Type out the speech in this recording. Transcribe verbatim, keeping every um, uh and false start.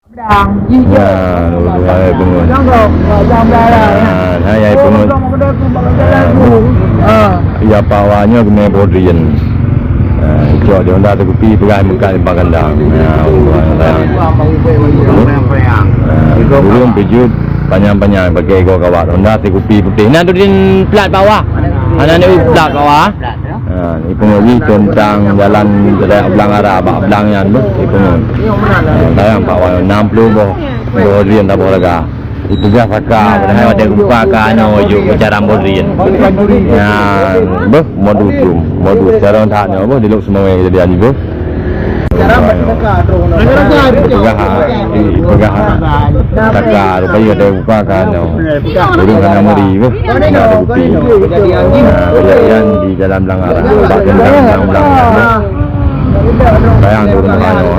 Ya, hai pungut. Ya, hai pungut. Ya, ya, Pak Wah nyoe geumé boh drien. Ah, icok di Honda sikupi peugah meukat di Pak Kandang. Ya, Allah, sayang. Ah, ureueng peujeuet panyang-panyang pakai igoe kawat. Honda sikupi putéh. Nah, tu din plat Pak Wah. Hana ni plat Pak Wah. Ha, ipeungeut teuntang jalan raya Blang Ara bak Blang nyan beuh, ipeungeut. Ha, sayang Pak Wan, enam puluh boh, boh drien taboh laga. Ipeugah saka, padahai watèe geubuka ka nyoe jok bicara boh drien. Nyan beuh, modus dum, modus. Cara that nyoe beuh, di Lhokseumawe kejadian nyoe beuh. Ipeugah, ipeugah saka, rupanya watèe geubuka ka nyoe. Ureueng hana meuri beuh, hana ada bukti. Ha, kejadian di Jalan Blang Ara, bak teuntang Blang Ara. Sayang tu rumah nyoe.